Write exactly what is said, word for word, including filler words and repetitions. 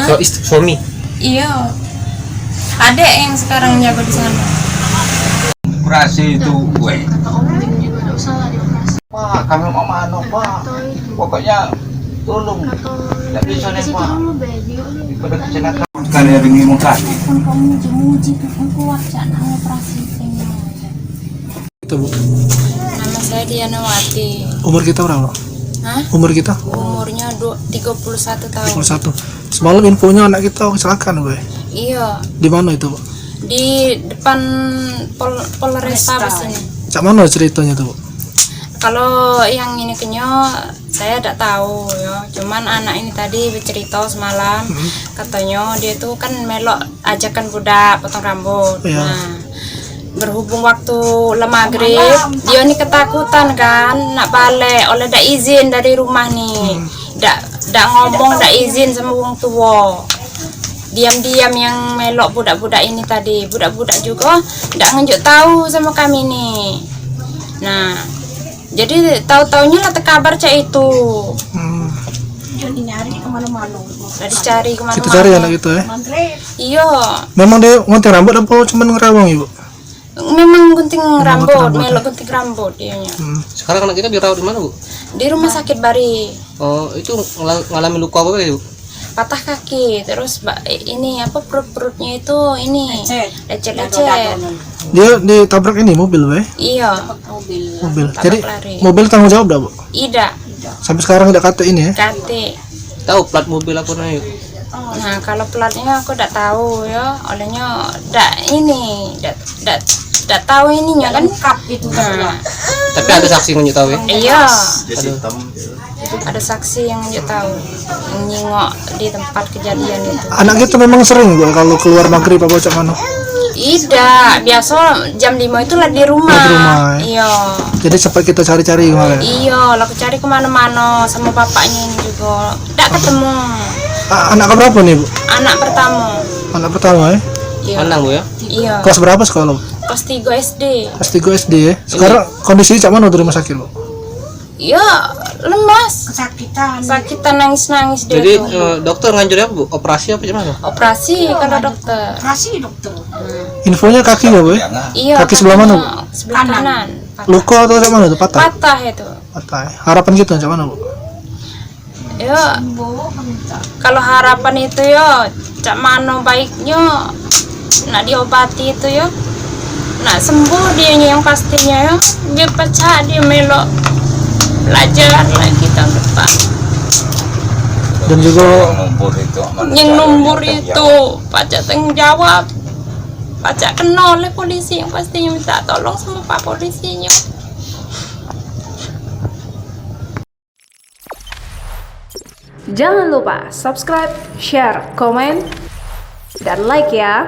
Yo, istri, suami. Iyo. Adek yang sekarang jago di sana. Operasi itu gue. Kata Om Win juga ndak usah lah dioperasi. Wah, kami mau mano, Pak? Pokoknya tolong. Ndak bisa nih, Pak. Daripada kecelakaan. Kali ada ngomong kaki. Telepon Om Win, muji, muji, kuat, cak nak ngoperasi. Itu, Bu. Nama saya Diana Wati. Umur kita berapa? Hah? Umur kita? Umurnya du-, tiga puluh satu tahun. Tiga puluh satu. Semalam infonya anak kita kecelakaan, Bu, ya? Iya. Di mana itu, Bu? Di depan Pol-, Polresta sini. Cak mana ceritanya tuh, Bu? Kalau yang ini kenyo, saya dak tahu, ya. Cuman anak ini tadi bercerita semalam, hmm, katanya dia tuh kan melok ajakan budak potong rambut. Iya. Nah, berhubung waktu la maghrib, dia ni ketakutan kan, nak balik, oleh dak izin dari rumah ni. Hmm. Dak, dak ngomong, dak izin sama wong tua. Diam-diam yang melok budak-budak ini tadi. Budak-budak juga dak ngenjuk tahu sama kami ni. Nah, jadi tahu-taunya lah tekabar cak itu. Hmm. Jadi nyari kemana-mana. Dak dicari kemana-mana. Kita cari anak itu, ya? Maghrib. Iyo. Memang dia ngunting rambut apa cuman ngerawang, Ibu? Memang gunting rambut, melok gunting rambut dianya. Hmm. Sekarang anak kita dirawat di mana, Bu? Di rumah sakit Bari. Oh, itu ngela-, ngalami luka apa, Bu? Patah kaki, terus ba-, ini apa, perut-perutnya itu ini lecet. Lecet-lecet. Dia ditabrak ini mobil, Bu? Iya. Mobil. Jadi mobil tanggung jawab dak, Bu? Idak. Sampai sekarang dak katek ini, ya? Katek. Tahu plat mobil apa, nah, yuk? Nah, kalau platnya aku dak tahu, ya. Olehnya dak ini, dak, dak, dak tahu ininya kan. Lengkap itu. Nah. Tapi ada saksi nunjuk tahu, ya? Iya. Ada saksi yang nunjuk tahu, yang nyingok di tempat kejadian itu. Anak kita memang sering, Bu, kalau keluar maghrib apa cak mano? Idak, biasa jam lima itu lah di rumah. Lah di rumah, ya? Iya. Jadi sempat kita cari-cari kemarin. Iya, lah aku cari kemana-mana sama bapaknya ini juga. Dak ketemu. A-, anak keberapa nih, Bu? Anak pertama. Anak pertama, ya? Iya. Lanang, Bu, ya? Iya. Kelas berapa sekolah, Bu? Kelas tiga S D. Kelas tiga S D, ya? Sekarang kondisinya cak mano di rumah sakit, Bu? Ya, lemas. Kesakitan. Sakitan, nangis-nangis dia. Jadi, tuh, eh, dokter nganjur apa, Bu? Operasi apa cak mano? Operasi kalau dokter. Operasi dokter. Infonya kaki ya, Bu, ya? Iya, kaki sebelah mano, Bu? Sebelah kanan. Kanan. Patah. Luka atau cak mano tuh? Patah? Patah itu. Patah, ya. Harapan kita cak mano, Bu? Yo, kalau harapan itu yo, cak mano baiknyo nak diobati itu yo, nak sembuh dianyo yang pastinyo yo, biar pacak dio melok belajar lagi tahun depan. Dan juga yang numbur itu pacak tanggung jawab, pacak keno oleh polisi, yang pastinyo minta tolong sama pak polisinyo. Jangan lupa subscribe, share, komen, dan like ya.